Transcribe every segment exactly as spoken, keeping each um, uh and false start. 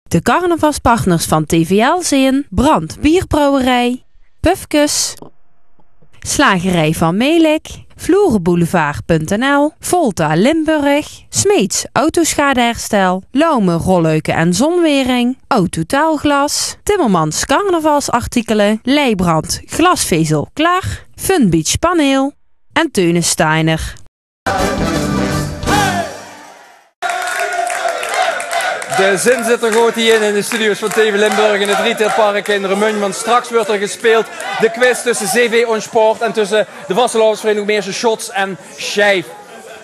De carnavalspartners van T V L zeen Brand Bierbrouwerij, Pufkes, Slagerij van Melick, Vloerenboulevard punt N L, Volta Limburg, Smeets Autoschadeherstel, Laume Rolluiken en Zonwering, Autotaalglas, Timmermans Carnavalsartikelen, Leibrand Glasvezel Klaar, Fun Beach Paneel en Teunensteiner. De zin zit d'r good hie in, in de studio's van T V Limburg in 't Retailpark in Remunj, want straks wuuert d'r gespeeld. De quiz tösse C V Onsport en tösse de vastelaovesvereiniging Meerse Shots en Sjijf.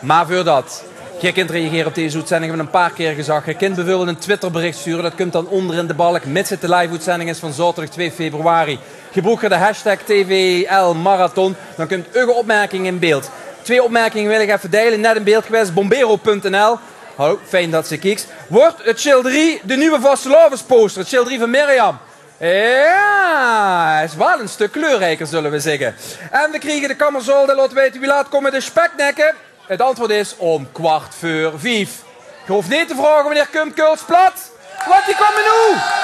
Mer veurdat, geer kint reagere op dees oetzending, höbbe v'r 'n paar kier gezag. Geer kint bieveurbeeld 'n Twitterbericht sture, dat kump dan ónger in de balk, mits 't de live-oetzending is van zaoterdig twee februari. Gebroek geer de hashtag T V L Marathon, dan kump eur opmerking in beeld. Twee opmerkinge wil ich effe deile, net in beeld gewaes, bombero punt N L. Hallo, fijn dat se kieks. Wuuert 't sjilderie de nuuje vastelaovesposter, 't sjilderie van Mirjam? Jao, is waal 'n stök kleurrijker, zulle v'r zègke. En v'r kriege de kammerzaol, dae laot weite wie laat kómme de speknekke. 't Antwoord is óm kwart veur vief. Geer hoof neet te vraoge wanneer kump Keuls Plat, want die kómme noe.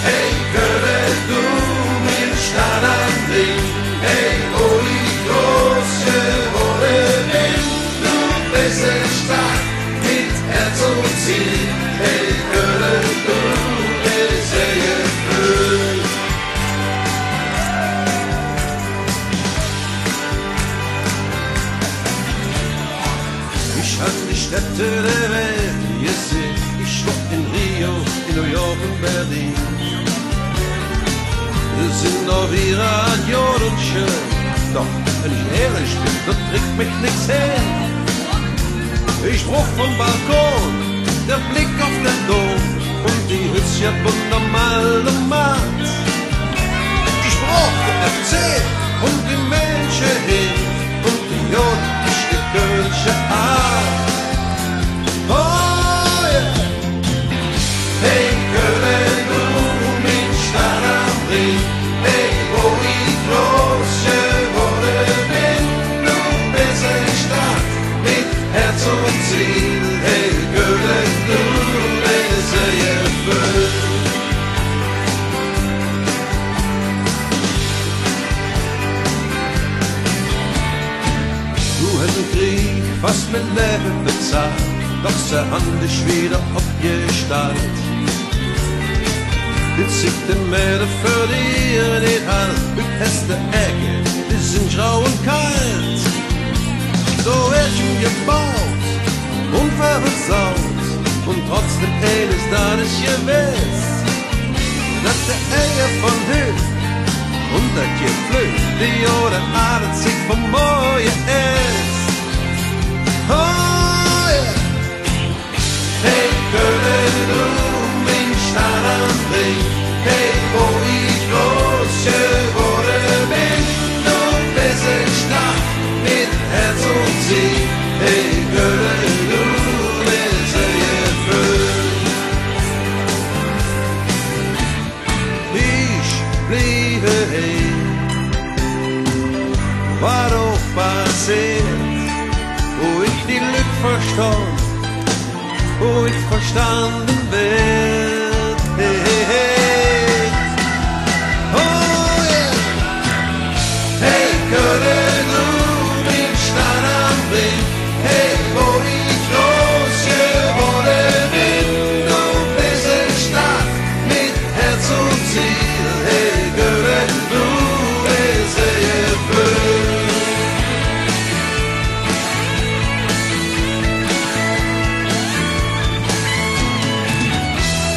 Hey, Kölle, du, mien Stadt am Rhien. Hey, wo ich groß geworden bin, du bist eine Stadt mit Herz und Ziel. Hey, Kölle, du bist sehr schön. Ich han die Städte der Welt gesehen. Ich war in Rio, in New York und Berlin. Mir sin doch hie an Johr un schön. Doch, wenn ich ehrlich bin, dort kriegt mich nix her. Ich brauch vom Balkon der Blick auf den Dom und die Hützje von der Malle Maat. Ich brauch den F C und die Mensche hier und die jodische kölsche Art. Oh yeah. Hey, Kölle, du, mien Stadt am Rhien. Hey, wo ich groß geworden bin, du bist eine Stadt mit Herz und Ziel. Hey, Kölle, du bist sehr schön. Du häs dän Krieg fast mit Leve bezahlt, doch se han dich wieder opgestallt. Dit sitt de Mädel för dir in de Hall, hüt häs de Ecke, die sin grau un kalt. So werd schon gebaut un versaut un trotzdem eines Tages gewiss. Dat de Eier von hüt un dat Geflöög, die Jahre alles sich vermorje is. Oh yeah. Hey, Kölle, du, mien Stadt am Rhien. Hey, wo ich groß geworden bin, du bist eine Stadt mit Herz und Ziel. Hey, Kölle, du bist sehr schön. Ich blieb hie, wat och passeert, wo ich die Lück verstund, wo ich verstanden werd. Hey, hey, hey. Oh yeah. Hey, Kölle, du, mien Stadt am Rhien. Hey, wo ich groß geworden bin, du bist eine Stadt mit Herz und Ziel. Hey, Kölle, du bist sehr schön.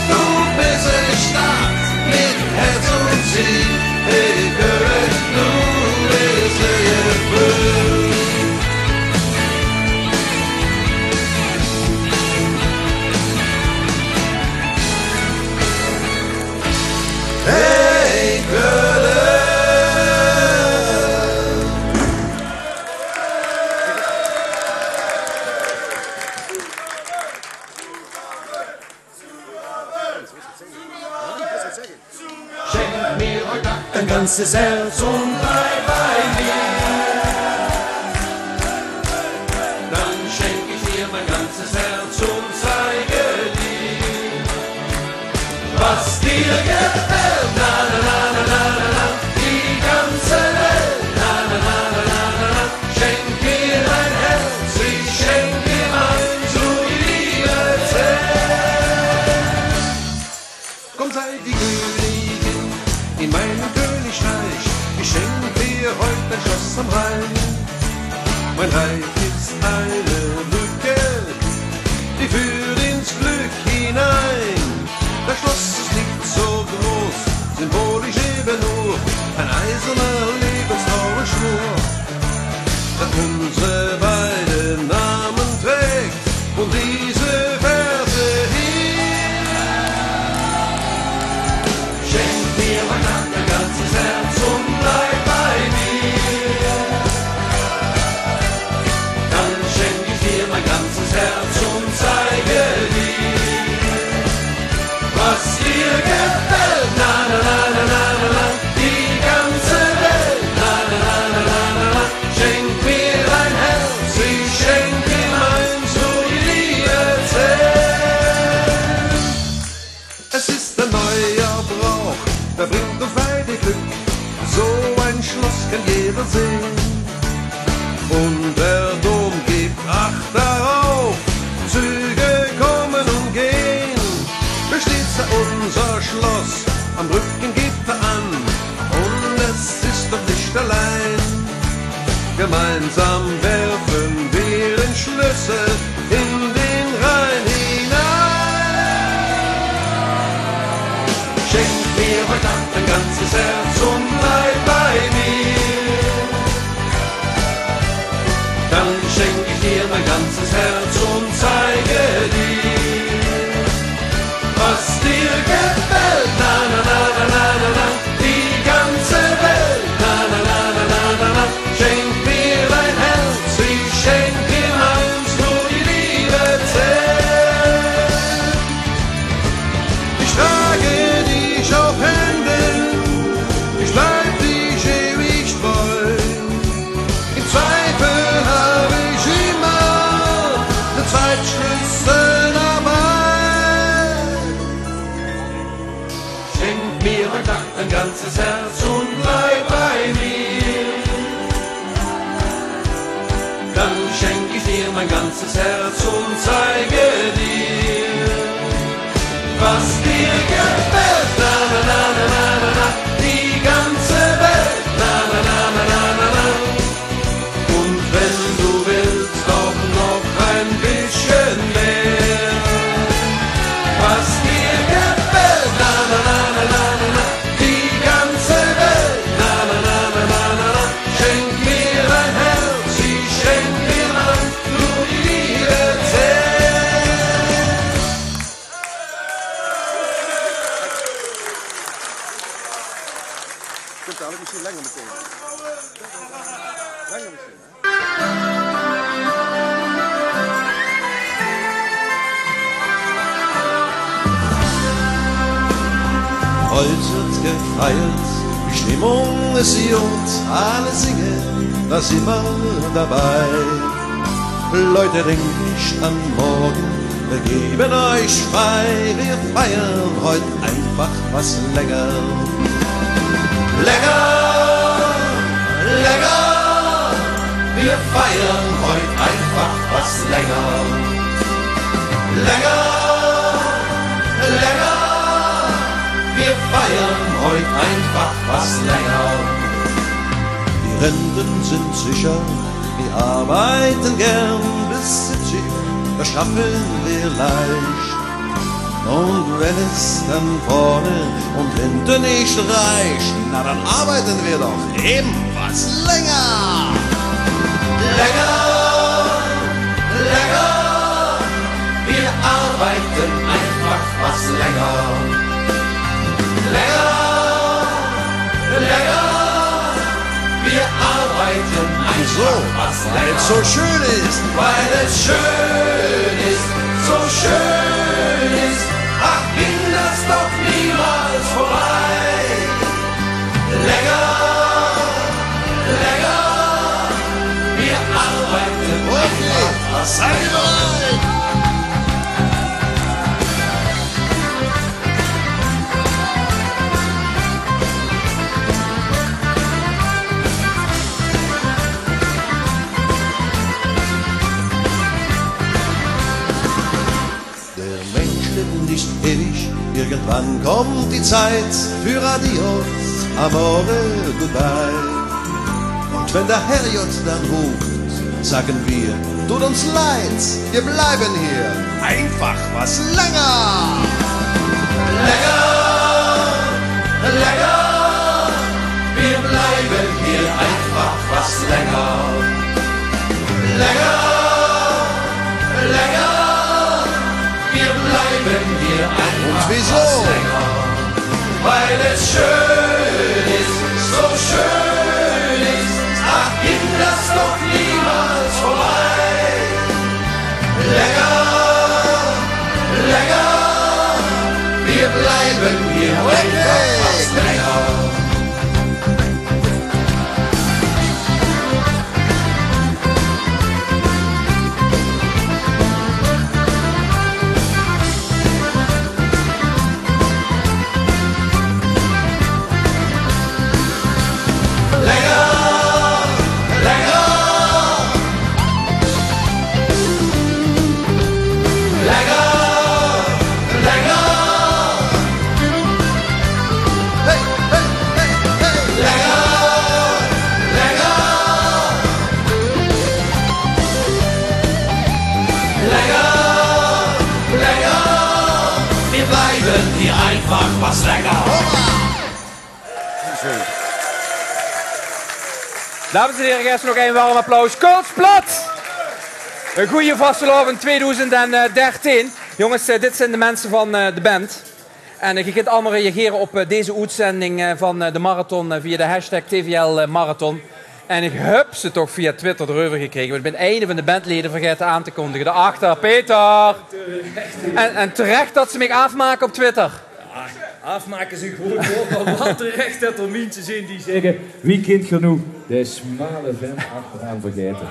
Du Schenk mir heut Nacht dein ganzes Herz und bleib bei mir. Dann schenk ich dir mein ganzes Herz und zeige dir, was dir gefällt. Na, na, na, na, na, na, na, die ganze Welt. Na, na, na, na, na, na, na, schenk mir dein Herz, ich schenk dir meins, du, die Liebe zählt. Komm, sei die Königin in meinem Königreich. Ich schenke dir heute ein Schloss am Rhein. Mein Reich ist eine Brücke, die führt ins Glück hinein. Das Schloss ist nicht so groß, symbolisch eben nur ein eiserner Lebensnahmeschwur, der unsere beiden Namen trägt. Und diese Verse hier. Schenk mir mein ganzes Herz und bleib bei mir. Dann schenk ich dir mein ganzes Herz und zeige dir, was dir gefällt. Na, na, na, na, na, na, na, die ganze Welt. Na, na, na, na, na, na, na, schenk mir dein Herz, ich schenk dir meins, du, die Liebe zählt. Es ist ein neuer Brauch, der bringt uns beide Glück. So ein Schloss kann jeder sehen. Und der Dom gibt Acht darauf, Züge kommen und gehen. Beschließe unser Schloss, am Rücken gibt er an. Und es ist doch nicht allein. Gemeinsam werfen wir den Schlüssel in den Rhein hinein. Schenk mir heute Nacht dein ganzes Herz und bleib bei mir. Dann schenk ich dir mein ganzes Herz und zeige dir, was dir gefällt. Na, na, na, na, na, na, na, die ganze Welt. Na, na, na, na, na, na, na, schenk mir dein Herz, ich schenk dir meins, nur die Liebe zählt. Ich trage dich auf Händen, ich bleib dich ewig treu. Im Zweifel hab ich immer den Zweitschlüssel dabei. Schenk mir heute Nacht dein ganzes Herz und bleib bei mir. Dann schenk ich dir mein ganzes Herz und zeige dir, was dir gefällt. Na, na, na, na, na, na, na, die ganze Welt. Na, na, na, na, na, na, na. Und wenn du willst, auch noch ein bisschen mehr. Was dir gefällt, na, na, na, na, na, na, na, die ganze Welt, na, na, na, na, na, na, na, schenk mir dein Herz, ich schenk dir meins, nur die Liebe zählt. Kommt da ein bisschen länger mit dem. Länger mit dem, ne? Heute wird gefeiert, die Stimmung ist gut, alle singen, da sind wir dabei. Leute, denkt nicht an morgen, wir geben euch frei, wir feiern heute einfach was länger. Länger, länger, wir feiern heute einfach was länger. Länger, länger, wir feiern heute einfach was länger. Die Renten sind sicher, wir arbeiten gern bis siebzig, das schaffen wir leicht. Und wenn es dann vorne und hinten nicht reicht, na, dann arbeiten wir doch eben was länger. Länger, länger, wir arbeiten einfach was länger. Länger, länger, wir arbeiten einfach was länger. Wieso? Weil es so schön ist. Weil es schön ist, so schön ist. Ach, bring das doch niemals vorbei. Seid ihr bereit? Der Mensch lebt nicht ewig, irgendwann kommt die Zeit für Adios, Amore, Goodbye. Und wenn der Herrgott dann ruft, sagen wir: Tut uns leid, wir bleiben hier einfach was länger. Länger, länger, wir bleiben hier einfach was länger. Länger, länger, wir bleiben hier einfach was länger. Und wieso? Weil es schön ist, so schön ist. Ach, gib das doch niemals vorbei. Länger, länger, wir bleiben hier einfach was länger. Länger, länger. Länger, länger. Hey, hey, hey, hey. Länger, länger. Länger, länger. Wir bleiben hier einfach was länger. Dames en heren, geef ze nog ein werm applaus. Kools Plat! Ein gooj vastelaovend tweedoezend dertien. Jónges, eh, dit zeen de minse van, eh, de band. En, eh, geej kint allemaol reagere op, eh, deze oetzending, eh, van, eh, de marathon, eh, via de hashtag T V L, eh, Marathon. En ich höb ze toch via Twitter d'reuver gekrege. Want ich bön eine van de bandlede vergaete aan te kondige. Dao achter, Peter! En, en terech det ze mich aafmake op Twitter. Jao, aafmake is ein groot waord, mer waal terech det d'r minse zeen die zègke: wie kint geer noe de smale vent achteraan vergaete?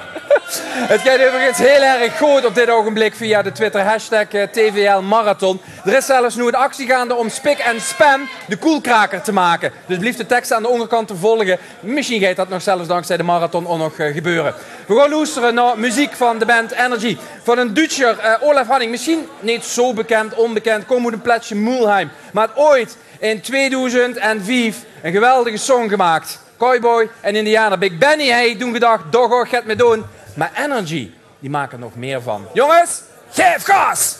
't Geit euverigens hiel erg good op dit ougenblik via de Twitter, hashtag, eh, T V L Marathon. D'r is zelfs noe ein actie gaande óm Spik en Span de koelkraker te make. Dus blief de tekste aan de óngerkant te volge. Mesjien geit det nog zelfs dankzij de marathon ouch nog, eh, gebeure. Veer gaon loestere nao meziek van de band Energy. Van eine Duutsjer, eh, Olaf Hanning. Mesjien neet zo bekènd, ónbekènd. Kump oet 't plaatsje Mülheim. Mer haet ooit in tweedoezend vief ein geweldige song gemaak. Cowboy en Indianer. Big Benny, hae haet doe gedach, dao gaon ich get mit doon. Mer Energy, die make nog mier van. Jónges, gaef gaas!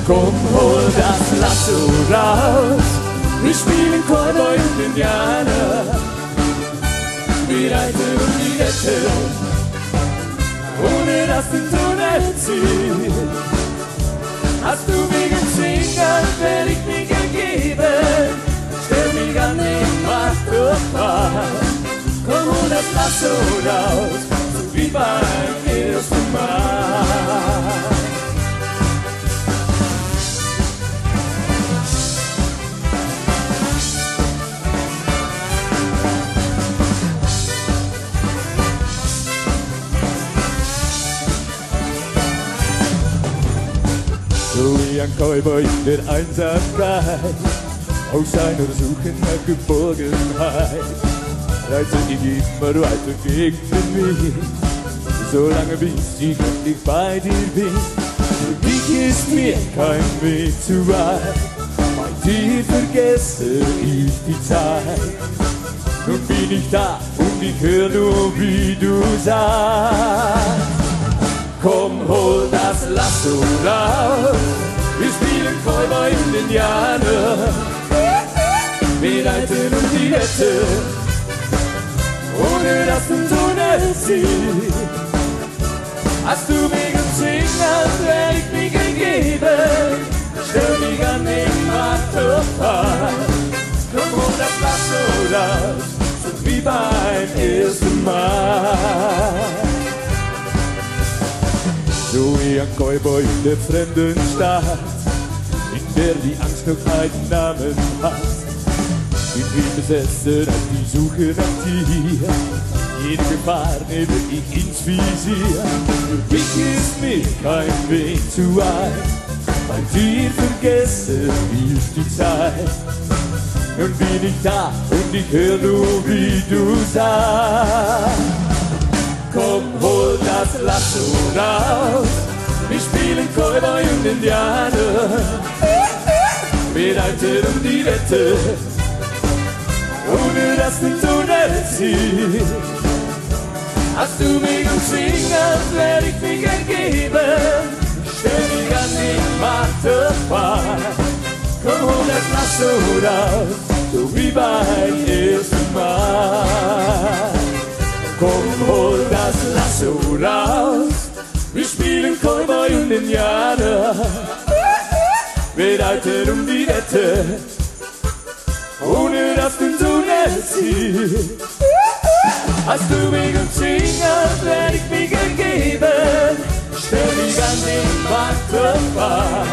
Komm, hol das Lasso raus, wir spielen Cowboy und Indianer. Wir reiten um die Wette, ohne dass ein Tunnel zieht. Hast du mich im Sinn, dann werde ich mich ergeben. Stell mich an den Mast vorbei. Komm, hol das Lasso raus, so wie beim ersten Mal. So wie ein Cowboy der Einsamkeit auf seiner Suche nach Geborgenheit, reite ich immer weiter gegen den Wind, solange bis ich endlich bei dir bin. Für dich ist mir kein Weg zu weit, bei dir vergesse ich die Zeit. Nun bin ich da und ich hör nur, wie du sagst: Komm, hol das Lasso raus, wir spielen Cowboy und Indianer. Wir reiten um die Wette, ohne dass ein Tunnel zieht. Hast du mich im Sinn, Als wär ich mich gegeben, stell mich an den Marterpfahl. Komm, hol das Lasso raus, so wie beim ersten Mal. So wie ein Cowboy in der fremden Stadt, in der die Angst noch keinen Namen hat. Bin wie besessen auf die Suche nach dir. Jede Gefahr nehme ich ins Visier. Für dich ist mir kein Weg zu weit. Bei dir vergesse ich die Zeit. Nun bin ich da und ich hör nur, wie du sagst: Komm, hol das Lasso raus. Wir spielen Cowboy und Indianer. Wir reiten um die Wette, ohne dass du zu nahe ziehst. Als du mich umschlingst, werde ich mich ergeben. Stell dich an den Marterpfahl. Komm, hol das Lasso raus, so wie beim ersten Mal. Komm, hol das Lasso raus. Wir spielen Cowboy und Indianer. Wir reiten um die Wette, ohne dass du zu nahe ziehst. Als du mich umschlingst, werde ich mich ergeben. Stell dich an den Marterpfahl.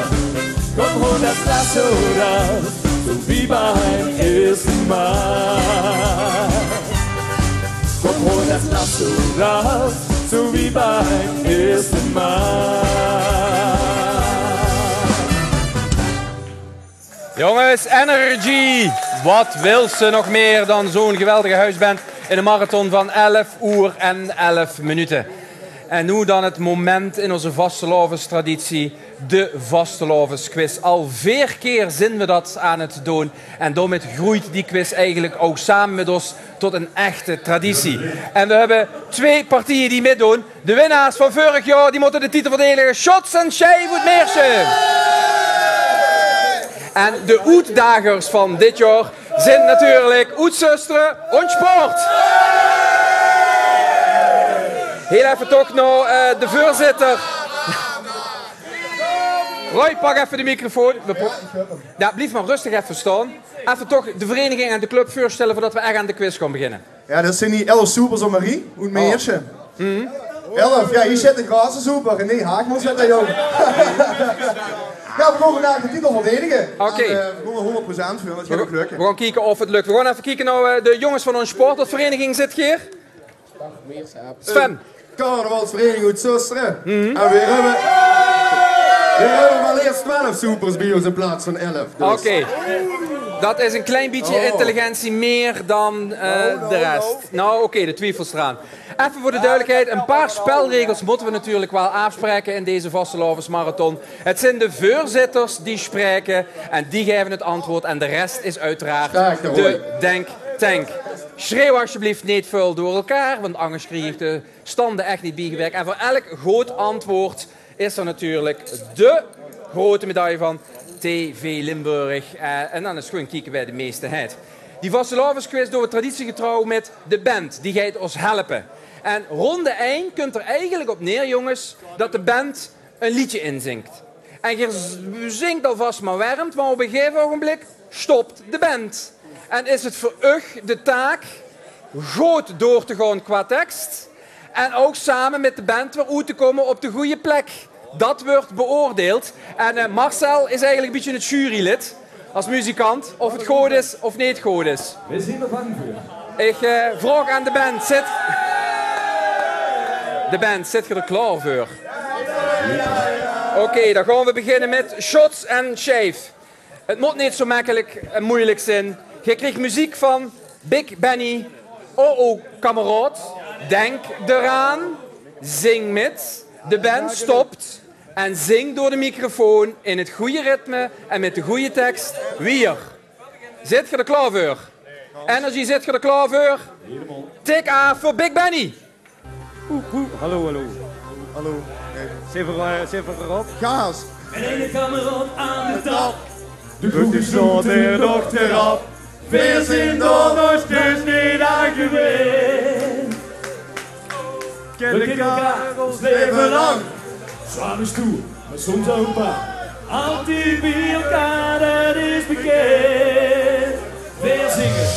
Komm, hol das Lasso raus, so wie beim ersten Mal. Komm, hol das Lasso raus, so wie beim ersten Mal. Jongens, Energy! Wat wils se nog meer dan zo'n geweldige huisband in een marathon van elf oer en elf minuten? En noe dan het moment in onze vastelaovestraditie, de vastelaovesquiz. Al veer keer zin we dat aan het doon. En daomit groeit die quiz eigelik ouch same mit ós tot een echte traditie. En we höbbe twee partieje die mitdoon. De winnaars van veurig jaor, die mótte de titel verdedige. Sjots en Sjei oet Meersje. En de oetdagers van dit jaor zin natuurlik oet Zöstere, Onsj Poort. Hiel effe toch nao, eh, de veurzitter. Roy, pak effe de microfoon. We pro-, jao, blief mer rustig effe staon. Effe toch de vereniging en de club veurstelle veurdat we ech aan de quiz gaon beginne. Jao, dat zin die elf soepers op ein rie, oet Meersje. Elf, jao, hie zit de groeatste soeper. René Haagman zit dao, jóng. Jao, we gaon vandaag de titel verdedige. Oké. En, eh, we gaon d'r hóngerd procent veur, dat geit ouch lökke. We gaon kieke of het lukt. We gaon effe kieke nao, eh, de jónges van Onsj Poort. Wat veur vereniging zit geer? Sven. Carnavalsvereniging oet Zöstere. En veer höbbe, veer höbbe mer leers twelf soepers bie ós in plaats van elf. Dus. Oké. Dat is een klein bietje intelligentie meer dan, eh, de rest. Nou, oké, de twiefels d'raan. Effe veur de duidelijkheid, een paar spelregels mótte we natuurlik waal aafspraeke in deze vastelaovesmarathon. Het zin de veurzitters die spraeke en die gaeve het antwoord en de rest is oeteraard de denktank. Sjreeuw alsjeblieft neet väöl door elkaar, want angers krieg ich de stande ech neet biegewirk. En veur elk good antwoord is d'r natuurlik de grote medaille van T V Limburg. Eh, en dan is 't gewoon kieke wae de meeste haet. Die vastelaovesquiz doon we traditiegetrouw mit de band. Die geit ós helpe. En ronde ein kunt d'r eigelik op neer, jónges, dat de band een liedje inzingt. En geer z-, zingt alvas mer werm, want op een gegaeve ogenblik stopt de band. En is het veur uch de taak good door te gaon qua tekst en ouch same mit de band weer oet te kómme op de goeie plek? Dat wuuert beoordeeld. En, eh, Marcel is eigelik een bietje het jurylid. Als muzikant, of het good is of neet good is. We zin d'r bang veur. Ich, eh, vraog aan de band. Zit, de band, zit geer d'r klaor veur? Oké, dan gaon we beginne mit Sjots en Sjei. Het mót neet zo mekkelik en meujelik zin. Geer kriegt meziek van Big Benny. O, o, kameraod, denk d'raan. Zing mit. De band stopt. En zing door de microfoon in het goeie ritme en mit de goeie tekst. Wiejer. Zit geer d'r klaor veur? Energy, zit geer d'r klaor veur? Tik aaf veur Big Benny. Oeh, oeh, hallo, hallo. Hallo. Zin v'r, eh, zin v'r d'rop? Gaas. Mit eine kameraod aan de tap. De kroeg is zoe, de dochter op. Veer zin d'r nog steeds neet aan gewend. Kenne elkaar ós laeve lang. Zwaar is toe, maar soms ook een paar. Altied bie elkaar, dat is bekend. Weer zingen.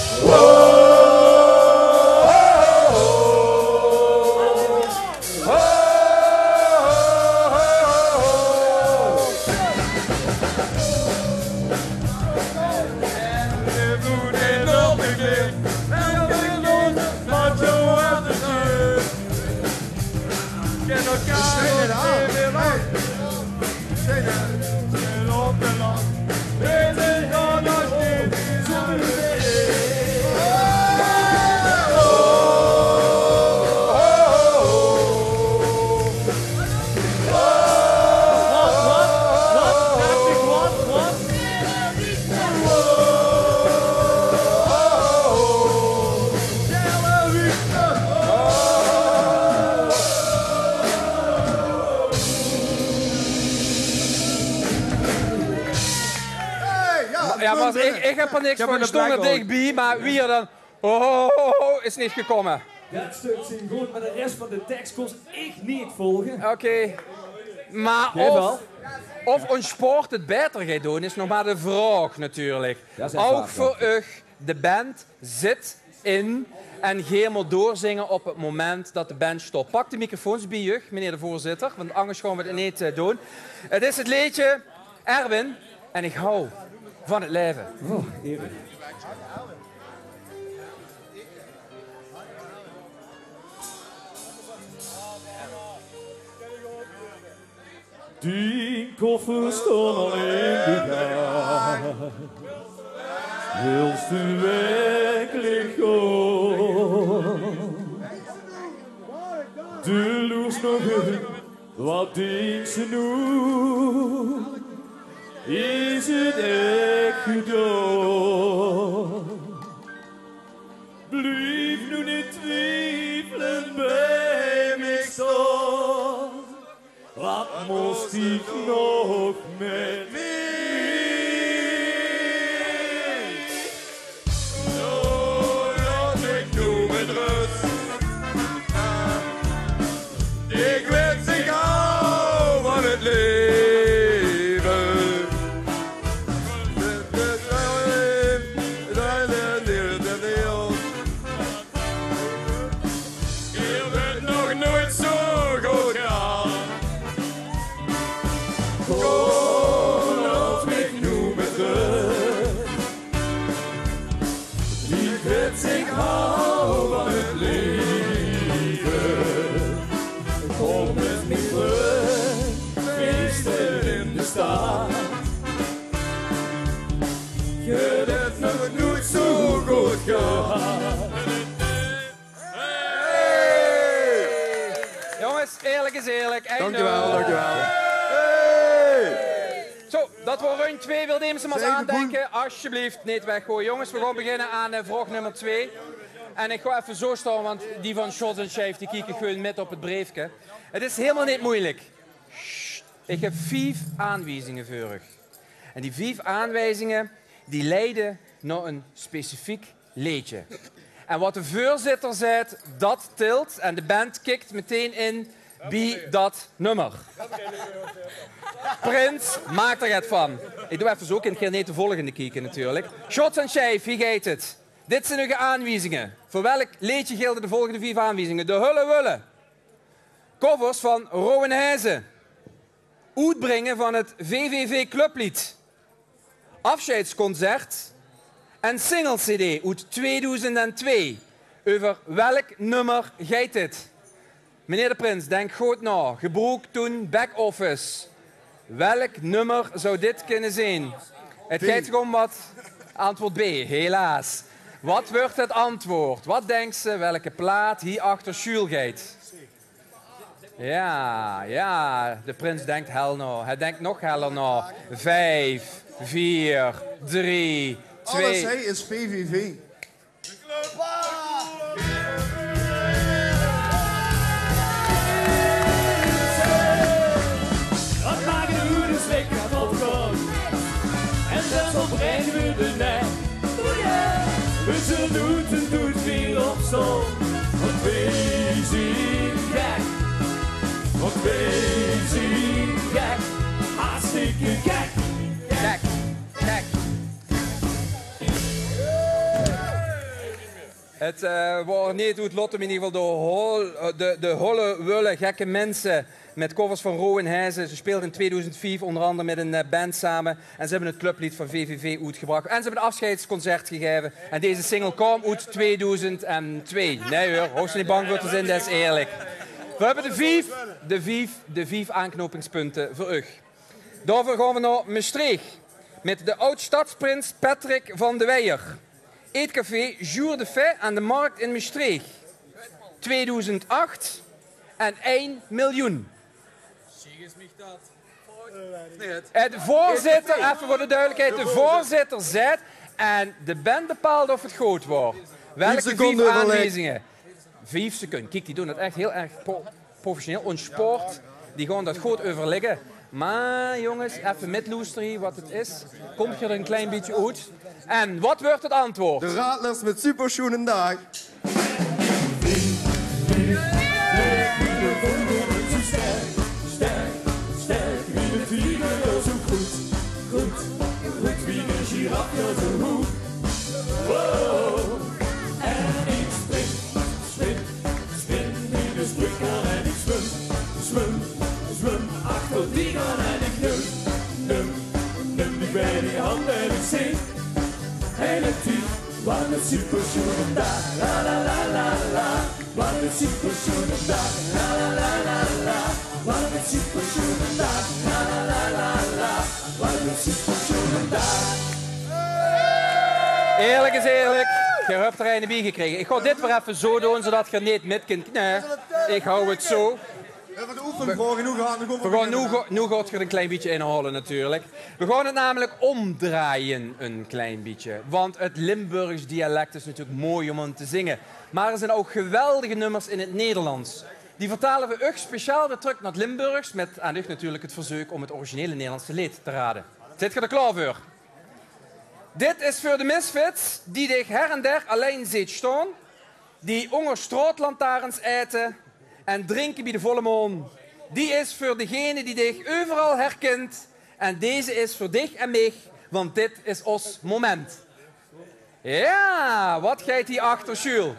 Jao, maar ich, ich höb d'r niks van. Ich stóng d'r dichbie, maar wie er dan, oh, is neet gekómme. Dat stök zeen good, maar de rest van de teks kós ich neet volge. Oké. Maar of, of ós sport 't baeter geit doon, is nog maar de vraog natuurlik. Ouch veur uch, de band zit in en geer mót doorzinge op 't moment dat de band stop. Pak de microfoons bie uch, meneer de voorzitter, want angers gaon we 't neet, eh, doon. 't Is 't leedje Erwin en ich hou van 't laeve. Oh, Erwin. Dien koffer stóng al in de gank. Wils te werkelik gaon? De loers nog in, wat dinks te noe? Is 't ech gedaon? Blief noe neet twiefele bie mich staon. Wat mós dich nog mit mich? Noe, laot mich noe mit rös. Ich weit, ich hou van 't laeve. Geer höbt nog noeit zoe good gehad. Kóm, laot mich noe mit rös. Ich weit, ich hou van 't laeve. Kóm mit mich trök, feeste in de stad. Geer höbt nog noeit zoe good gehad. Hey! Jónges, eerlik is eerlik. Dank uch waal, dank uch waal. Hey! Zo, dat waor rundj twee. Wilt emes nog get aandinke? Asjeblief, neet weggoeje. Jónges, we gaon beginne aan, eh, vraog nummer twee. En ich gaon effe zoe staon, want die van Shots en Scheif, die kieke gewoon mit op 't breefke. 't Is hielemaol neet meujelik. Sst, ich höb vief aanwiezinge veur uch. En die vief aanwiezinge, die leie nao ein specifiek leedje. En wat de veurzitter zaet, dat tilt. En de band kikt metein in bie dat nummer. Prins, maak d'r get van. Ich doon effe zoe, kint geer neet de volgende kieke natuurlik. Shots en Scheif, hie geit 't. Dit zeen uche aanwiezinge. Veur welk leedje gelde de volgende vief aanwiezinge? De Hulle Wulle. Covers van Rowan Heijzen. Oetbringe van 't V V V Clublied. Afscheidsconcert en single-cd oet tweedoezend en twee. Euver welk nummer geit dit? Meneer de prins, dink good nao. Gebroek toen back-office. Welk nummer zou dit kinne zeen? 't Geit gewoon wat. Antwoord B, helaas. Wat wuuert 't antwoord? Wat dinks se welke plaat hie achter sjuul geit? Jao, jao, de prins dink hel nao. Hae dink nog heller nao. Vief, veer, drie, twee. Alles, hè, is V V V. Dat make de hoeders lekker vlot gaon. En dan verbreide we de nek. We zulle noeit en noeit weer opstaon. Want weej zien gek. Want weej zien 't Eh, waor neet oet lotto, in eder geval de hol-, eh, de, de Holle Wulle Gekke Minse mit covers van Rowan Hezen. Ze speelde in tweeduizend vief onder andere mit 'n eh, band same. En ze höbbe 't clublied van V V V oetgebrach. En ze höbbe 'n aafsjeidsconcert gegaeve. En deze single kaom oet tweeduizend twee. Nae huur, hoofs se neet bang veur te zeen, det is eerlik. Veer höbbe de vief, de vief, de vief aanknopingspunte veur uch. Daoveur gaon veer nao Mestreech mit de oud-stadsprins Patrick van de Weijer. Eetcafé Jour de Fête aan de Markt in Mestreech. Tweeduizend ach en ein miljoen. Eh, de veurzitter, effe veur de duidelijkheid, de veurzitter zaet, en de band bepaalt of 't good waor. Welke vief aanwijzinge? Vief seconde. Kiek, die doon det ech hiel erg pro-, professioneel, ontspoord. Die gaon det good euverlègke. Mer jónges, effe mitloestere hie waat 't is. Kómp geer d'r ein klein bietje oet? En waat wuuert 't antwoord? De Radlers mit Super Sjoene Daag. Sterk, sterk, wie de vlieger, zo goed, goed, goed wie de giraf, zo hoog. Wow. En ik spring, spring, spring wie de springkaan en ik zwem, zwem, zwem achter die aan en ik neum, neum, neum die bij die hand en ik zing. Hele tied, wat 'n super sjoene daag, la la la la la. Wat 'n super sjoene daag, la la la la la. Wat 'n super sjoene daag, la la la la la. Wat 'n super sjoene daag. Eerlik is eerlik, geer höb d'r eine bie gekrege. Ich gaon dit weer effe zo doon, zodat geer neet mit kint. Nae, ich hou 't zo. Veer gaon noe, noe gaot geer 't ein klein bietje inhaole natuurlik. Veer gaon 't namelik ómdraaie ein klein bietje. Want 't Limburgs dialek is natuurlik mooi óm 'm te zinge. Mer d'r zeen ouch geweldige nummers in 't Nederlands. Die vertaole veer uch speciaal weer trök nao 't Limburgs, mit aan uch natuurlik 't verzeuk óm 't originele Nederlandse leed te rade. Zeet geer d'r klaor veur? Dit is veur de misfits die dich her en der allein zeet staon, die ónger straotlantaarns aete en drinke bie de volle maon. Die is veur degene die dich euveral herkint. En deze is veur dich en mich, want dit is ós moment. Jao, waat geit hie achter sjuul?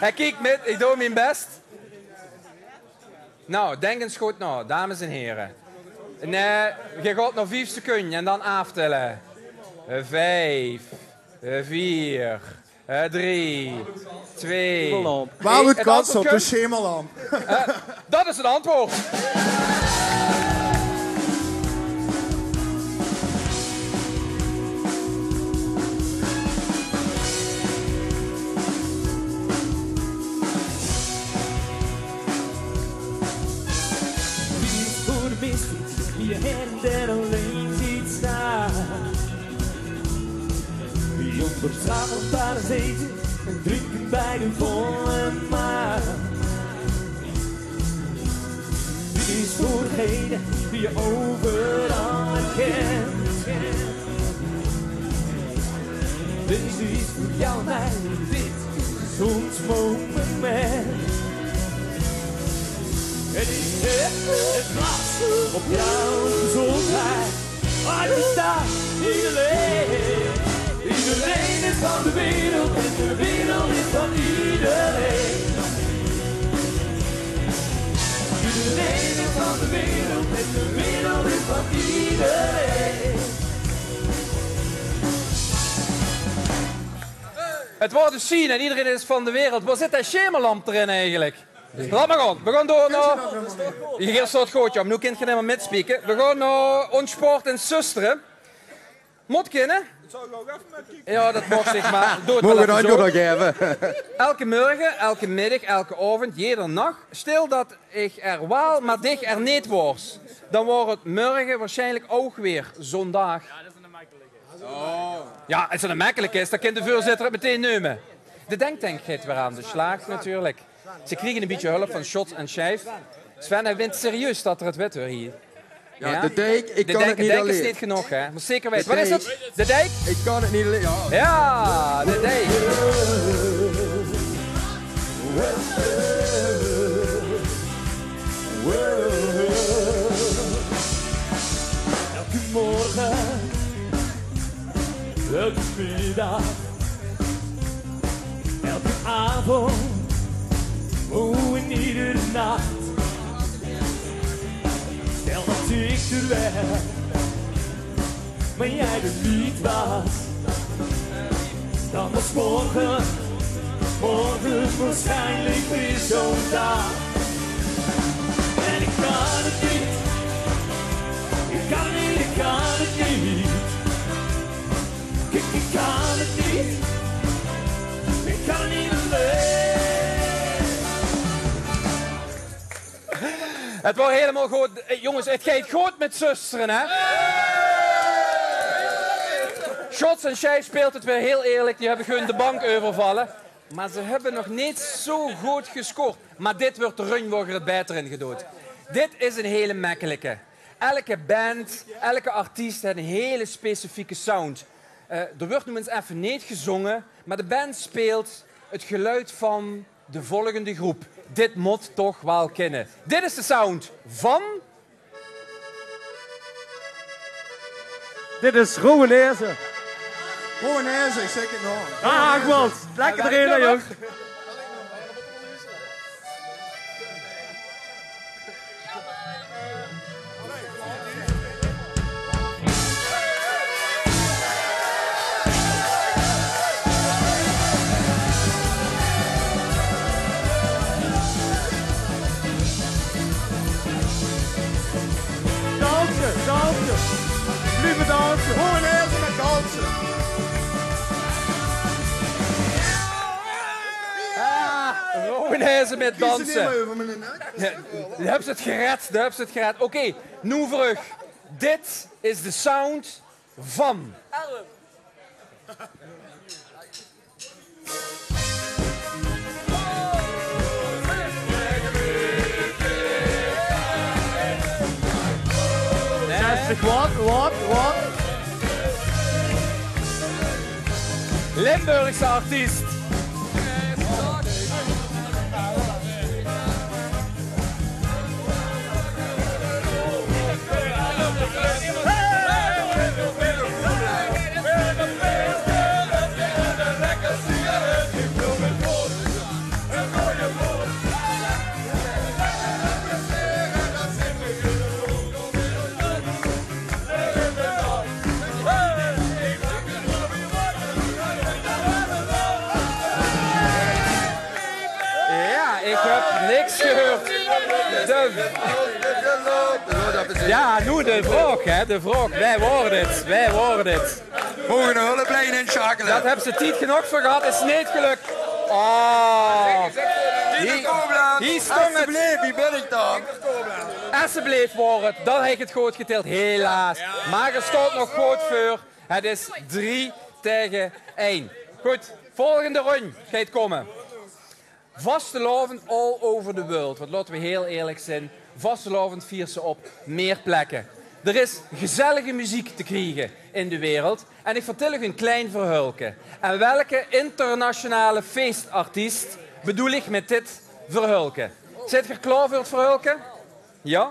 Hae kiek mit, ich doon mien bès. Noe, dink ins good nao, dames en here. Nae, geer gaot nog vief seconde en dan aaftèlle. Vief, vier, eh, drie, twee. Waal good kans op de schemerlamp. Eh, det is 't antwoord. Dit is veur de misfits die je her en der allein zeet staon. Die ónger straotlantaarns aete en drinke bie de volle maan. Dit is veur degene die je euveral herkint. Deze is veur jou en mich, dit is ós moment. En ich zèt 't glas op jouw gezondheid. Iedereen, iedereen is van de wereld en de wereld is van iedereen. Iedereen is van de wereld en de wereld is van iedereen. 't Waor de Sien en iedereen is van de wereld. Waor zit dae schemerlamp d'rin eigelik? Laot mer gaon. Veer gaon door nao, geer staot good, jao, mer noe kint geer neet mie mitspieke. Veer gaon nao óns sjport in Zöstere. Mót kinne. Jao, det maag zich, mer doot 't waal effe zo. Elke mörge, elke middig, elke aovend, jeder nach. Stel det ich d'r waal, mer dich d'r neet waors. Dan waor 't mörge waarsjienlik ouch weer zo'n daag. Jao, es 't ein mekkelike is, dan kin de veurzitter 't meteen neume. De denktank geit weer aan de slaag natuurlik. Ze kriege ein bietje hulp van Shots en Scheif. Sven, hae wint serieus det 'r 't wit, huur, hie. Jao, de dijk, ich kan 't neet allein. De dijk is neet genóg, hè? Mós zeker weite. Waat is 't? De dijk? Ich kan 't neet allein, jao. Jao, de dijk. Elke morge Elke middag, elke avond, oh, en iedere nacht. Stel dat ik er wel, maar jij er niet was. Dan was morgen, morgen waarschijnlijk weer zo'n dag. En ik kan het niet, ik kan het niet, ik kan het niet. Ik, ik kan het niet, ik kan het niet alleen. Het wordt helemaal goed. Eh, jongens, het geit good mit Zöstere, hè? Sjors en Sjei speelt het weer heel eerlijk. Die hebben gewoon de bank euvervalle. Maar ze hebben nog neet zo good gescoord. Maar dit wordt de run waar het beter in gedood. Dit is een hele mekkelike. Elke band, elke artiest heeft een hele specifieke sound. Eh, er wordt nu eens even neet gezongen, maar de band speelt het geluid van de volgende groep. Dit moet toch wel kennen. Dit is de sound van... Dit is Roweneze. Roweneze, ik zeg het nog. Ah, gewoon. Lekker erin, hè, jong. Danse, danse. Blieve danse. Gewoon even met danse. Ah, gewoon even met danse. Kies er niet meer over, meneer Nuit. Ja, dan hebben ze het gered, dan hebben ze het gered. Oké, noe veur uch. Dit is de sound van. Zestig watt, watt, watt. Limburgse artiest. Ja, ik heb niks gehuurd. De... Ja, noe de vraog, hè, de vraog. Wae waor dit? Wae waor dit? Moge de hulplijn insjakele? Dat hebben ze tijd genoeg voor gehad, is neet geluk. Oh. Hie, hie stong het. Alsjeblieft, wie ben ik dan? Alsjeblieft waor het. Dan heb ik het good getild, helaas. Maar er stond nog good veur. Het is drie tegen één. Goed, volgende run geit komme. Vastelaovend all over the world. Want laten we heel eerlijk zijn, vastelaovend viert ze op meer plekken. Er is gezellige muziek te kriege in de wereld. En ik vertel uch een klein verhulke. En welke internationale feestartiest bedoel ik met dit verhulke? Zit geer klaor veur het verhulke? Ja?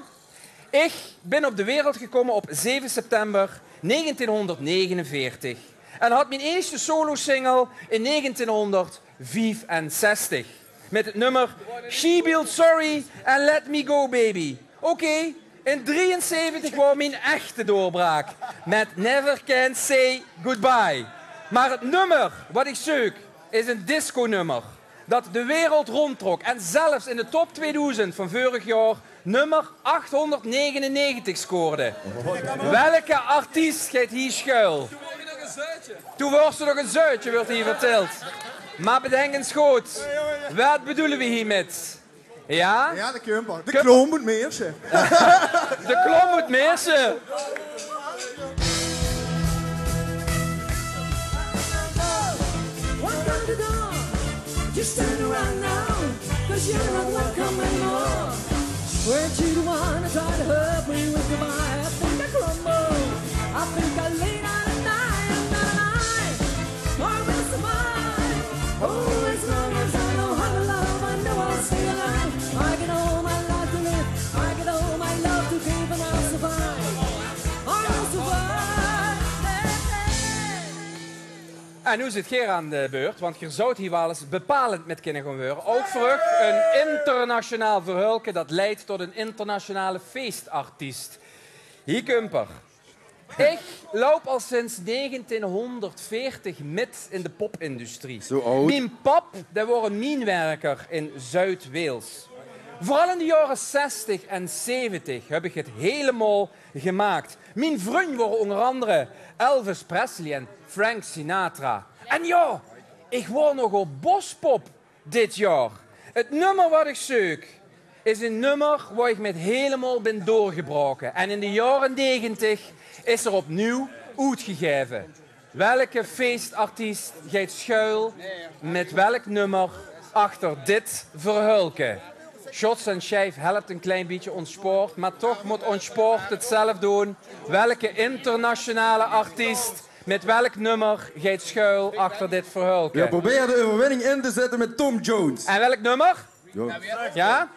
Ik ben op de wereld gekomen op zeven september negentienhonderdnegenenveertig en had mijn eerste solosingle in negentienhonderdvijfenzestig met het nummer She Built Sorry and Let Me Go Baby. Oké, in drieënzeventig was mijn echte doorbraak met Never Can Say Goodbye. Maar het nummer wat ik zeuk is een disconummer dat de wereld rondtrok en zelfs in de top tweeduizend van vorig jaar nummer achthonderdnegenennegentig scoorde. Welke artiest geit hie schuil? Toen waor ze nog een zeutje, wordt hier verteld. Maar bedenk eens goed, wat bedoelen we hiermee? Ja? Ja, de kumper. De kloon moet meerse. De kloon moet meerse. What gonna do? Just turn around now, 'cause you're not welcome anymore. Weren't you the one that tried to hurt me with goodbye? I think I crumble. I think I lay down and die. I'm not alive. I will survive. Oh, as long as I know how to love, I know I'll stay alive. I got all my life to live. I got all my love to give, and I'll survive. I'll survive. Hey, hey. En noe zit geer aan de beurt, want geer zouwt hie waal ins bepalend mit kinne gaon weure. Ouch veur uch ein internationaal verhäölke dat leit tot ein internationale feestartiest. Hie kump 'r. Ich loup al sinds negentienhonderdveertig mit in de popindustrie. Zo aud? Mien pap, dae waor ein mienwerker in Zuid-Wales. Veural in de jaore zestig en zeventig höb ich 't hielemaol gemaak. Mien vrunj waore ónger andere Elvis Presley en Frank Sinatra. En jao, ich waor nogal bospop dit jaor. 't Nummer wat ich zeuk is ein nummer wo ich mit hielemaol bin doorgebraoke. En in de jaore negentig is 'r opnuuj oetgegaeve. Welke feestartiest geit schuil mit welk nummer achter dit verhäölke? Shots en Sjeif helpt ein klein bietje óns spoort, mer toch mót óns spoort 't zelf doon. Welke internationale artiest mit welk nummer geit schuil achter dit verhäölke? Veer probere de euverwinning in te zètte mit Tom Jones. En welk nummer? Jao. Jao?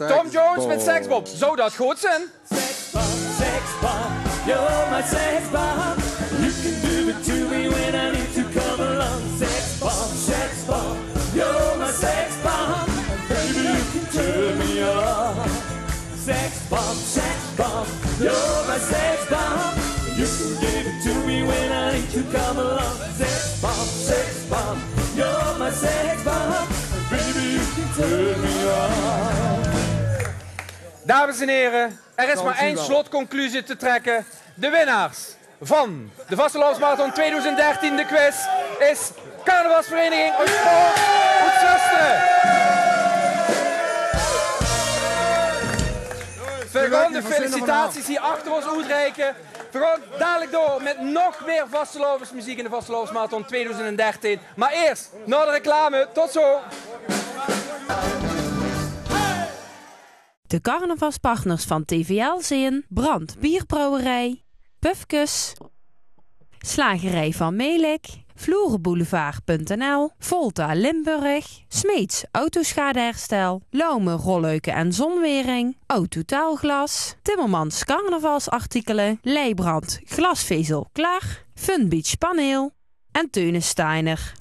Tom Jones mit Seksbomb. Zouw dat good zeen? Sex bomb, sex bomb, you're my sex bomb. You can do it to me when I need to come along. Sex bomb, sex bomb, you're my sex bomb. Baby, you can turn me on. Sex bomb, sex bomb, you're my sex bomb. You can give it to me when I need to come along. Sex bomb, sex bomb, you're my sex bomb. Baby, you can turn me on. Dames en heren, er is maar één slotconclusie te trekken. De winnaars van de Vastelaovesmarathon tweeduizend dertien, de quiz, is carnavalsvereniging Oet Spoor oet Zöstere. Veer gaon de felicitaties hie achter ós oetreike. Veer gaon dalik door mit nog mier vastelaovesmeziek in de Vastelaovesmarathon tweeduizend dertien. Mer iers nao de reclame. Tot zo. De carnavalspartners van T V L zeen Brand Bierbrouwerij, Pufkes, Slagerij Van Melick, Vloerenboulevard punt N L, Volta Limburg, Smeets Autoschadeherstel, Laume Rolluiken en Zonwering, Autotaalglas, Timmermans Carnavalsartikelen, Leibrand Glasvezel Klaar, Fun Beach Paneel en Teunus Steiner.